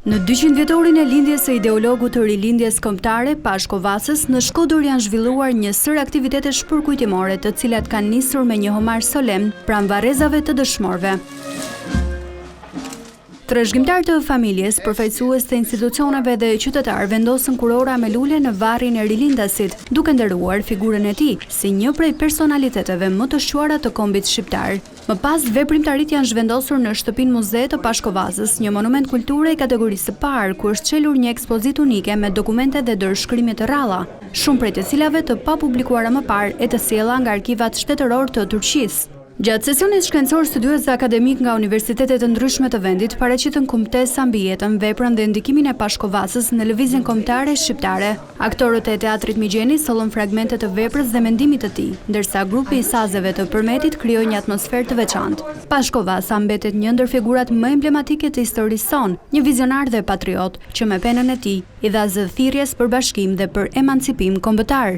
Në 200 vjetorin e lindjes së ideologut të rilindjes kombëtare, Pashko Vasës, në Shkodër janë zhvilluar një sërë aktivitetesh përkujtimore, të cilat kanë nisur me një homazh solemn pranë varrezave të dëshmorëve. Trashëgimtarë të familjes, përfaqësues të institucioneve dhe qytetarë vendosën kurora me lule në varrin e rilindasit, duke nderuar figurën e tij, si një prej personaliteteve më të shquara të kombit shqiptar. Më pas, veprimtaritë janë zhvendosur në Shtëpinë Muze të Pashko Vasës, një monument kulture i kategorisë së parë, ku është çelur një ekspozitë unike me dokumente dhe dorëshkrime të rralla, shumë prej të cilave të papublikuara më parë e të sjella nga arkivat shtetërorë të Turqisë. Gjatë sesionit shkencor studiues dhe akademikë nga universitete të ndryshme të vendit paraqitën kumtesa mbi jetën, veprën dhe ndikimin e Pashko Vasës në lëvizjen kombëtare shqiptare. Aktorët e Teatrit Migjeni sollën fragmente të veprës dhe mendimit të tij, ndërsa grupi i sazeve të Përmetit krijoi një atmosferë të veçantë. Pashko Vasa mbetet një ndër figurat më emblematike të historisë sonë, një vizionar dhe patriot, që me penën e tij i dha zë thirrjes për bashkim dhe për emancipim kombëtar.